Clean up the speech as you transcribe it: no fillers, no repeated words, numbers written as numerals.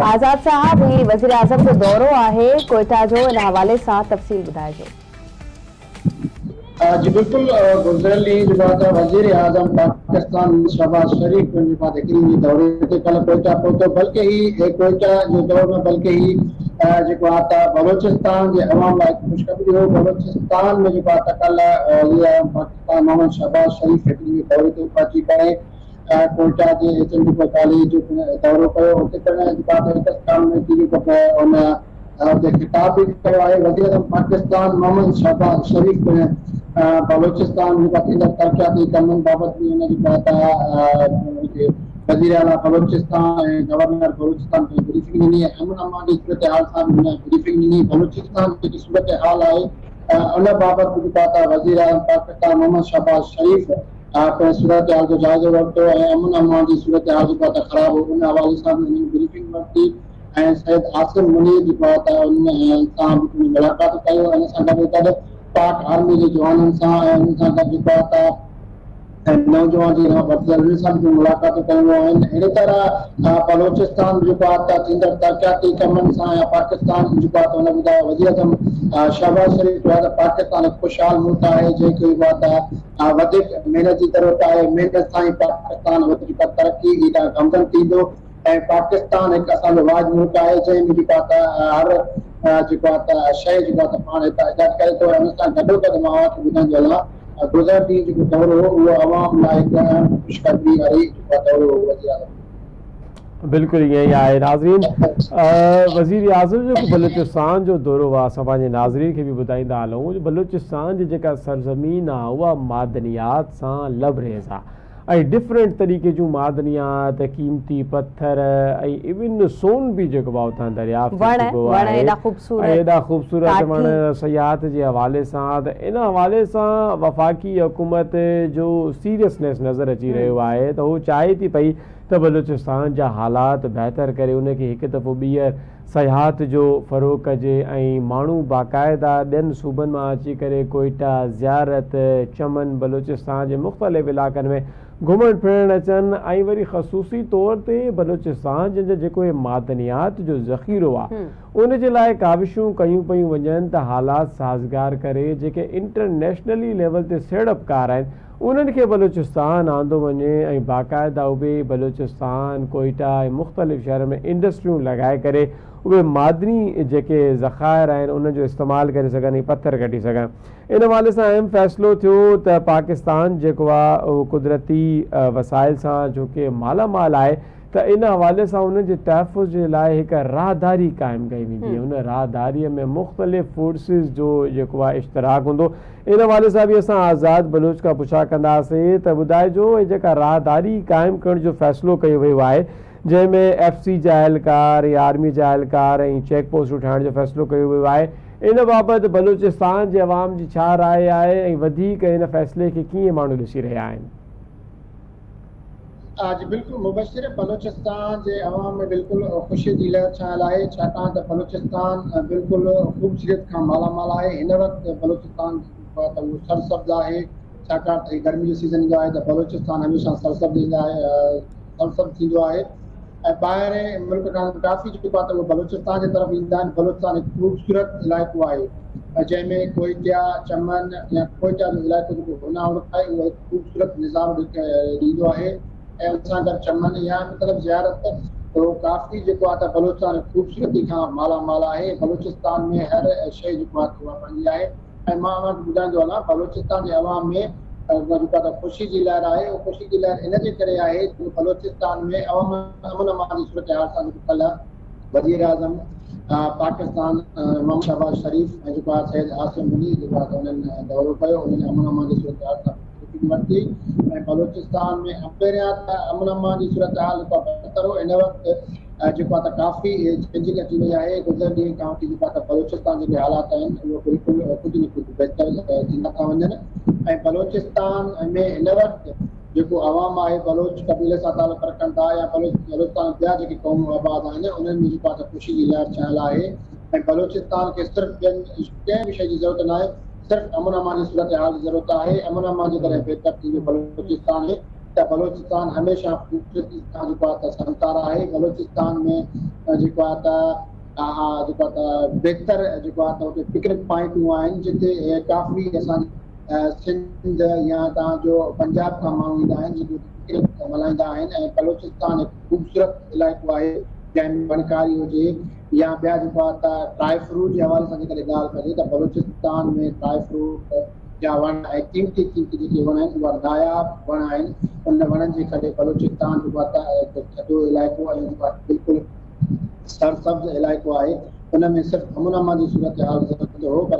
آزاد صاحب هي وزيراعظم جو دورو آهي ڪوئيٽا جو ان حوالي سان تفصيل ٻڌائجو. جي بلڪل گذريل ڏينهن جيڪو آهي ته وزيراعظم پاڪستان شهباز شريف پڻ جيڪو آهي هڪ ڏينهن جي دوري تي ڪلهه ڪوئيٽا پهتو بلڪه هي ڪوئيٽا جو دورو نه بلڪه هي جيڪو آهي ته بلوچستان جي عوام لاء هڪ خوشخبري هو بلوچستان ۾ جيڪو آهي ته ڪلهه وزيراعظم پاڪستان محمد شهباز شريف هڪ ڏينهن جي دوري تي پهچي ڪري ڪوئيٽا جي ايڇ ايم ڊي ڪاليج جو پڻ دورو ڪيو اتي پڻ جيڪو ڪميونٽي جو ان اتي خطاب به ڪيو آهي وزيراعظم پاڪستان محمد شهباز شريف پڻ بلوچستان ۾ ٿيندڙ ترقياتي ڪمن بابت به ان جيڪو وزيراعليٰ بلوچستان ۽ گورنر بلوچستان کي بريفنگ ڏني ۽ امن امان جي صورتحال سان به هن بريفنگ ڏني بلوچستان جي جيڪي صورتحال آهي ان بابت به جيڪو وزيراعظم پاڪستان محمد شهباز شريف پڻ صورتحال جو جائزو ورتو ۽ امن امان جي صورتحال جيڪو آهي ته خراب هو ان حوالي سان به انهن بريفنگ ورتي ۽ سيد عاصم منير جيڪو آهي ته ان سان به پڻ ملاقات ڪيو ۽ ان سان گڏو گڏ پاڪ آرمي جي جوانن سان ۽ ان سان گڏ جيڪو آهي ته نوجوان جي ڀرتي انهن سان به ملاقاتون ڪيون آهن اهڙي طرح بلوچستان جيڪو آهي ته ٿيندڙ ترقياتي ڪمن سان يا پاڪستان جيڪو آهي ته هن ٻڌايو وزيراعظم شهباز شريف چيو آهي ته پاڪستان هڪ خوشحال ملڪ آهي جنهن کي جيڪو آهي ته وڌيڪ محنت جي ضرورت آهي، محنت سان ئي پاڪستان وڌيڪ ترقي ڏانهن گامزن ٿيندو ۽ پاڪستان هڪ اسان جو واحد ملڪ آهي جنهن ۾ جيڪو آهي ته هر جيڪو آهي ته شيء جيڪو آهي ته پاڻ هتان ايجاد ڪري ٿو ۽ ان سان گڏوگڏ مان اوهان کي ٻڌائيندو هلان گذريل ڏينهن جيڪو دورو هو اهو عوام لاء هڪ اهم خوشخبري واري جيڪو آهي دورو هو وزيراعظم. بلڪل ائين ئي آهي ناظرين وزير اعظم جيڪو بلوچستان جو دورو آهي اسان پنهنجي ناظرين کي به ٻڌائيندا هلون جو بلوچستان جي جيڪا سرزمين آهي اها معدنيات سان لبريز آهي ۽ ڊفرنٽ طريقي جون معدنيات قيمتي پٿر ۽ ايون سون به جيڪو آهي اتان دريافت ٿي چڪو آهي ۽ ايڏا خوبصورت وڻ سياحت جي حوالي سان ته ان حوالي سان وفاقي حڪومت جو سيريسنيس نظر اچي رهيو آهي ته هو چاهي ٿي پئي ته بلوچستان جا حالات بهتر ڪري ان کي هڪ دفعو ٻيهر سياحت جو فروغ ڪجي ۽ ماڻهو باقاعده ٻين صوبن مان اچي ڪري ڪوئيٽا، زيارت، چمن، بلوچستان جي مختلف علائقن ۾ گهمڻ ڦرڻ اچن ۽ وري خصوصي طور تي بلوچستان جنهن جو جيڪو هي معدنيات جو ذخيرو آ ان جي لاء ڪاوشون ڪيون پيون وڃن ته حالات سازگار ڪري جيڪي انٽرنيشنلي ليول تي سيڙپڪار آهن انهن کي بلوچستان آندو وڃي ۽ باقاعده اهي بلوچستان، ڪوئيٽا ۽ مختلف شهرن ۾ انڊسٽريون لڳائي ڪري اهي معدني جيڪي ذخائر آهن انهن جو استعمال ڪري سگهن ۽ پٿر ڪڍي سگهن. ان حوالي سان اهم فيصلو ٿيو ته پاڪستان جيڪو آهي اهو قدرتي وسائل سان چونڪه مالا مال آهي ته ان حوالي سان انهن جي تحفظ جي لاء هڪ راهداري قائم ڪئي ويندي ان راهداري ۾ مختلف فورسز جو جيڪو آهي اشتراڪ هوندو ان حوالي سان به اسان آزاد بلوچ کان پڇا ڪنداسين ته ٻڌائجو هي جيڪا راهداري قائم ڪرڻ جو فيصلو ڪيو ويو آهي جنهن ۾ ايف سي جا اهلڪار ۽ آرمي جا اهلڪار ۽ چيڪ پوسٽون ٺاهڻ جو فيصلو ڪيو ويو آهي ان بابت بلوچستان جي عوام جي ڇا راء آهي ۽ وڌيڪ ان فيصلي کي ڪيئن ماڻهو ڏسي رهيا آهن. جي بلڪل مبشر بلوچستان جي عوام ۾ بلڪل خوشي جي لهر ڇانيل آهي ڇاڪاڻ ته بلوچستان بلڪل خوبصورت کان مالا مال آهي هن وقت بلوچستان جيڪو آهي ته اهو سرسبز آهي ڇاڪاڻ ته هي گرمي جو سيزن ايندو آهي ته بلوچستان هميشه سرسبز ايندا آهي سرسبز ٿيندو آهي ۽ ٻاهرين ملڪ کان ڪافي جيڪو آهي ته اهي بلوچستان جي طرف ايندا آهن بلوچستان هڪ خوبصورت علائقو آهي جنهن ۾ ڪوئيٽيا چمن يا ڪوئيٽا جو علائقو جيڪو هونا آهي اهو هڪ خوبصورت نظارو ڏيندو آهي ۽ ان سان گڏ چمن يا مطلب زيارت ته ڪافي جيڪو آهي ته بلوچستان خوبصورتي کان مالا مال آهي بلوچستان ۾ هر شيء جيڪو آهي ته اها پنهنجي آهي ۽ مان اوهان کي ٻڌائيندو هلان بلوچستان جي عوام ۾ جيڪا ته خوشي جي لهر آهي اهو خوشي جي لهر ان جي ڪري آهي جو بلوچستان ۾ عوام امن امان جي صورتحال سان جيڪو ڪلهه وزيراعظم پاڪستان محمد شهباز شريف ۽ جيڪو آهي سيد عاصم منير جيڪو آهي انهن دورو ڪيو انهن امن امان جي صورتحال سان بريفنگ ورتي ۽ بلوچستان ۾ پهريان ته امن امان جي صورتحال جيڪو بهتر هو هن وقت جيڪو آهي ته ڪافي چينجنگ اچي وئي آهي گذريل ڏينهن کان وٺي جيڪو آهي ته بلوچستان جيڪي حالات آهن اهي بلڪل ڪجهه نه ڪجهه بهتر ٿيندا ٿا وڃن ۽ بلوچستان ۾ هن وقت جيڪو عوام آهي بلوچ قبيلي سان تعلق رکن ٿا يا بلوچ بلوچستان ٻيا جيڪي قومون آباد آهن انهن ۾ جيڪو آهي ته خوشي جي لهر ڇانيل آهي ۽ بلوچستان کي صرف ٻين ڪنهن به شيء جي ضرورت ناهي صرف امن امان جي صورتحال جي ضرورت آهي امن امان جيڪڏهن بهتر ٿيندو بلوچستان ۾. ته بلوچستان هميشه خوبصورتي سان جيڪو آهي ته سنسار آهي بلوچستان ۾ جيڪو آهي ته جيڪو آهي ته بهتر جيڪو آهي ته اتي پڪنڪ پوائنٽون آهن جتي ڪافي اسان سنڌ يا تان جو پنجاب کان ماڻهو ايندا آهن جيڪي پڪنڪ ملهائيندا آهن ۽ بلوچستان هڪ خوبصورت علائقو آهي جنهن ۾ وڻڪاري هجي يا ٻيا جيڪو آهي ته ڊرائي فروٽ جي حوالي سان جيڪڏهن ڳالهه ڪجي ته بلوچستان ۾ ڊرائي فروٽ جا وڻ ۽ قيمتي قيمتي جيڪي وڻ آهن اها ناياب وڻ آهن ان وڻن جي ڪري بلوچستان جيڪو آهي ته ٿڌو علائقو ۽ جيڪو آهي بلڪل سرسبز علائقو آهي ان ۾ صرف امن امان جي صورتحال زبردست هو پر.